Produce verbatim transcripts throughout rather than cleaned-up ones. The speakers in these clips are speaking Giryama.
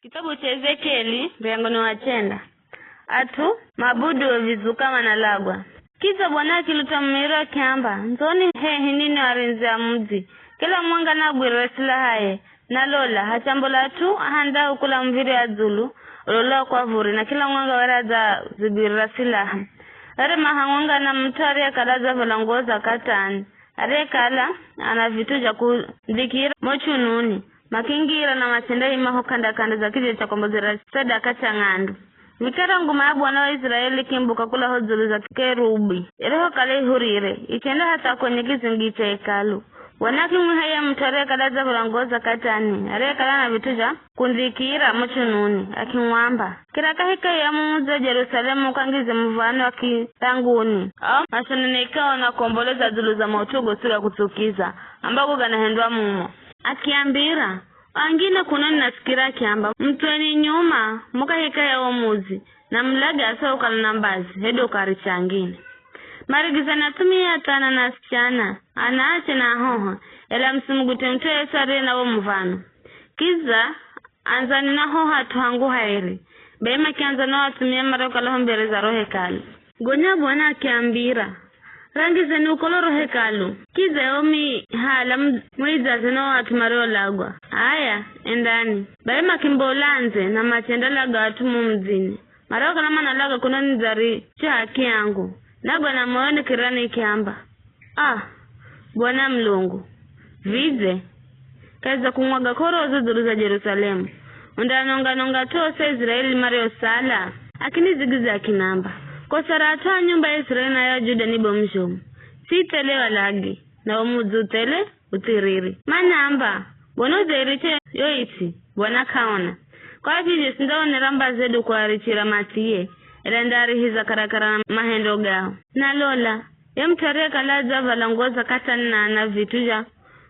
Kitabu cha Ezekieli, mrengo ni wa chenda. At'u mabuduo vizuka manalagwa. Kidza Bwana akiluta mumiro akiamba, "Ndzoni hehi ninwi arindzi a mudzi, kila mumwenga nagwirire silahaye." Na lola, hachambola at'u ahandahu kula muv̱irya dzulu, ulolao kwa vuri, na kila mumwenga were adzazigwirira silaha. Were maha mwenga na mut'u ariyekala adzavola nguwo za katani, ariyekala ana vit'u zha kundhikira mo chununi, makingira na machendaima ho k'anda-k'anda za kidja cha kwambozera sadaka cha ng'andu. Vikara nguma ya Bwana wa Israeli ikimbuka kula ho dzulu za kerubi, irihokala ihurire, ichenda hatha kwenye kizingii cha hekalu. Bwana akimwiha ye mut'u ariyekala adzavola nguwo za katani, ariyekala na vit'u zha kundhikira mo chununi, akimwamba, "Kira kahika ya mumudzi wa Jerusalemu ukangize muv̱ano wa kiranguni, ao mashonenekao na kuomboleza dzulu za maut'u gosi ga kutsukiza, ambago ganahendwa mumo." Akiambira, "Angine kuno ninasikira akiamba, 'Mut'weni nyuma, mukahika ya wo mudzi, na mulage asaukala na mbazi, hedu ukaricha angine.' Marigizani athumia athana na asichana, anaache na ahoho, ela musimugute mut'u yeyosi ariye na wo muv̱ano. Kidza andzani na ho hat'u hangu hairi." Bai makiandzana o athumia mariokala ho mbere za ro hekalu. Gonya Bwana akiambira, "Rangizeni ukolo ro hekalu, kidza yo mihala mu- muidzaze na o at'u mariolagwa. H'aya, endani." Bai makimbola ndze na machendalaga at'u mo mudzini. Mariokala manalaga kuno nidzariche haki yangu, nagwa na moyoni kirira nikiamba, "Ah, Bwana Mulungu, vidze kahi za kumwaga k'oro zo dzulu za Jerusalemu, undanonga-nonga at'u osi a Israeli mariosala?" Akinidzigiza akinamba, "Kosa ra at'u a nyumba ya Israeli na ya Juda ni bomu zhomu. Ts'i thele walagi, na wo mudzi u thele uthiriri. Manamba, 'Bwana udzairiche yo its'i, Bwana k'aona.' Kwa vizho sindaonera mbazi hedu kuarichira mathiye, ela ndaarihiza karakara na mahendo gao." Na lola, ye mut'u ariyekala adzavala nguwo za katani na ana vit'u zha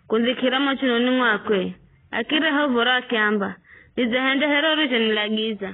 kundhikira mo chununi mwakwe, akireha uv̱oro akiamba, "Nidzahenda here urizhonilagiza."